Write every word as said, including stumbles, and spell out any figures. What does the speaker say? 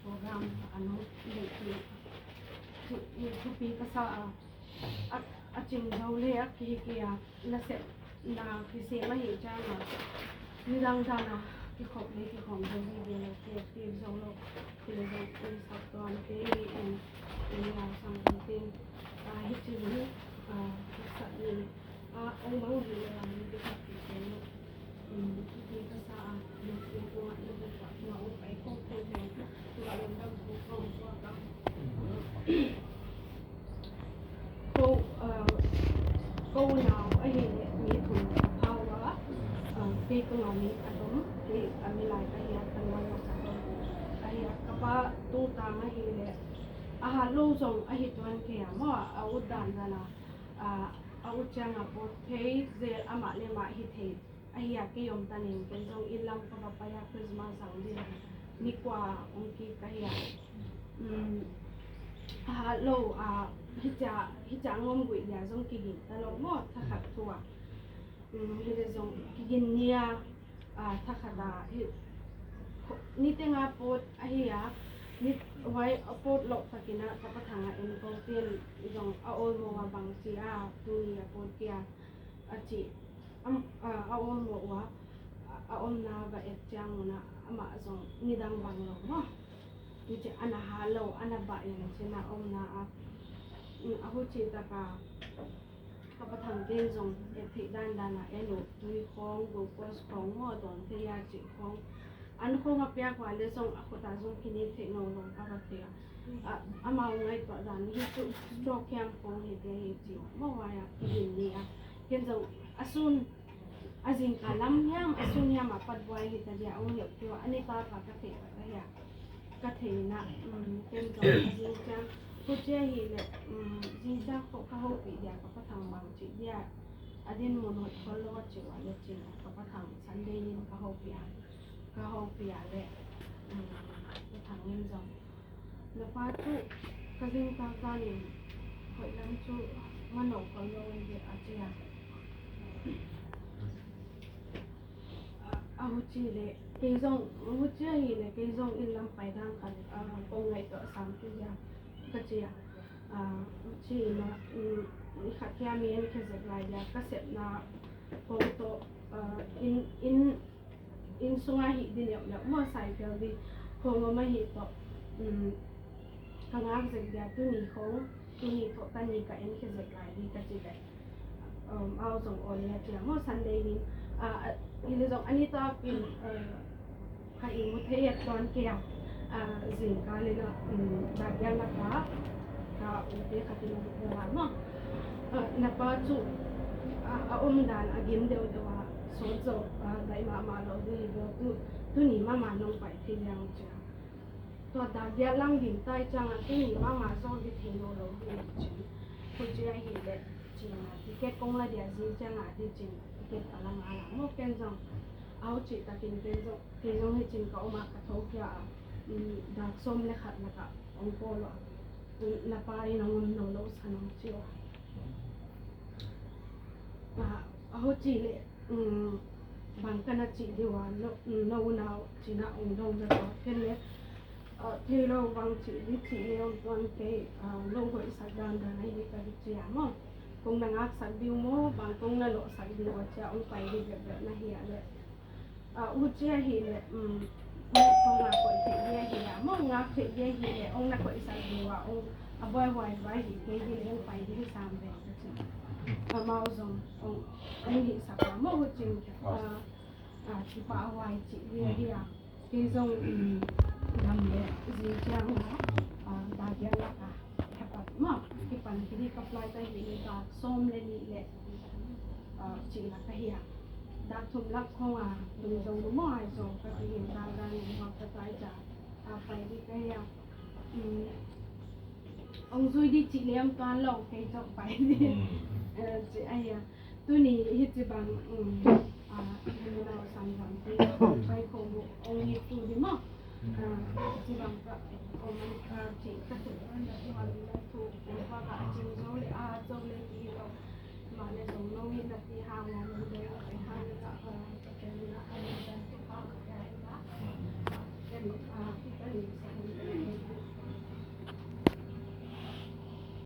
program a nong deih hi. Thupi ka sa a, a, a cing zo le a kihik hi a, nasepna kisem ahih ciangin nidang dan a kikhop le kikhawm zo hi ve lo, ki active zo lo. Hi le zong in sak tuam te hi in, in lau sang te in, a, hi cing hi, a, sak ni. Ko, uh, ko nau ahi le mi thum a phau a, uh, kei tungah mi a tom, kei a mi lai ka hi a, ka nau a ka tom ahi a, ka pa tungtang ahi le a hat lo zong ahi tuan kei a maw, a ut dan dan a, uh, a ut ciang a pawt thei zel amah le mah hi thei. Ahi a kei om tanin ken zong inn lam ka va pai a Christmas zang ding ni kua om kik ka hi a. Um, a hat lo a, hi cia, hi cia ngom guih dia zong kigin ta lo maw, thakhat thu a. Um, hi le zong kigin ni a, a, thakhat a, hi, ni teng a pawt ahi a, ni, huai a pawt loh takin a, ka pa thang a en ko tin zong a olmo a bang ci a, tuni a pawt kia, a ci. Am-, a, a om lo ua, a, a omna va et ciang un a, amah zong nidang bang lo maw. Ni ci a na hat lo, a na bah in a cin a omna a, mm, a huci taka, ka pa thang ten zong et theih dandan a en uh, tui khawng, glucose khawng maw, dawn thei a cih khawng. An khawng a piak ua le zong a khut a zong kinek theih nawn lo a va thei a. A, amau ngaihtuah dan hi cu stroke hiam khawng hi te hi ci maw, huai a kigin ni a. Ken zong a sun, a zingkal lam hiam, a sun hiam a pat buai hi ta dia, ong hiau tiu a, a ni ta ka ka thei ka ka hia. Ka thei na, um, ken zong a zing ciang, hucia hi le, um, zing ciang khawh ka hopih dia, ka pa thang bang cih dia. A din mun hoih khol lo a cih ua le cin a, ka pa thang Sunday in ka hopih a. Ka hopih a le, um, ka thang in zong. Na pa cu ka zingtak danin hoih lam cu manawh khol lo in ve a ci a. A huci le kei zong, huci ahi le kei zong inn lam pai dan khat, ah, kong ngaihtuah sam tu dia ka ci a. Ah, huci in a, mm, ni khat kia mi en khia zek lai dia ka sepna kong tawh, ah, inn, inn inn sungah hih di neuhneuh maw, cycle di khawng om ahi tawh, um, ka ngak zek dia tuni khawng, tuni tawh tani ka en khia zek lai di ka ci leh, um, au zong aw le a cia maw, Sunday ni, ah, ah, hi le zong a ni takin, uh, ka ing mu thei a tuan kei a, ah, zingkal in a, um, dak dia lak a, ka ute khat in a uk deuh a maw. Ah, na pa cu, ah, a omdan a gim deuhdeuh a, sawt zo, ah, daih mahmah lo ding hi lo, tu, tuni mahmah nong pai thei liang cia. Tua dak dia lang ding tai ciangah tuni mahmah zo ding thei lo lo ding hi ci. Tua cia hi le, ciangah ticket kong la dia zing ciangah ding cin, ticket ka la ngah a maw ken zong. Au cih takin ken zong, ken zong hi cin ka om a ka tho kia a, um, dak sawm le khat lakah ong kawl uh a. Na pa in a ngom no lo sa nong ci uh a. A, a ho ci le, um, bang ka na ci di uh a, no, no unau ci na ong dong na tawh ken le, a, thei lo bang ci di ci le ong tuan kei, a, no hoih sak dan dan a hi ka di ci a maw. Kong na ngak sak di uh maw, bang kong na lawh sak di uh a ci a ong pai di bek bek na hi a le. A, huci ahi le, um, kong ngak koih theih di ahi a, mong ngak theih di ahi le, ong na koihsak di uh a, ong a buaihuai vai hi kei di le, ong pai di hi sam ve ka ci. Amau zong ong, ong hihsak a, mong hucin, a, a, kipahhuai cih di ahi a. Kei zong, um, dam le zi ciang a, a, dagian lak a. Kipan maw, kipan kiri ka flight ahi le dak sawm le nih le, ah, cih lak ahi a. Dak thum lak khong a, lungzong lu maw ai zong ka kihin dak dan in huang ka tai ca, ah, pai di ka hi a. Um, ong zui di cih le ong tuan lo, kei zong pai di. Eh, cih ahi a. Tuni hi ci bang, um, ah, hi lo sam zam ti, pai khong bu, ong hi tu di maw. Ah, hi ci bang ka, ong man ka ci ka tu, ong man ka tu, ong pa ka a cing zo le, a zo le ti lo. Ma le zong no hi na ti hang, na no de, hang na, ah, ka ken na, ah, na dan tu,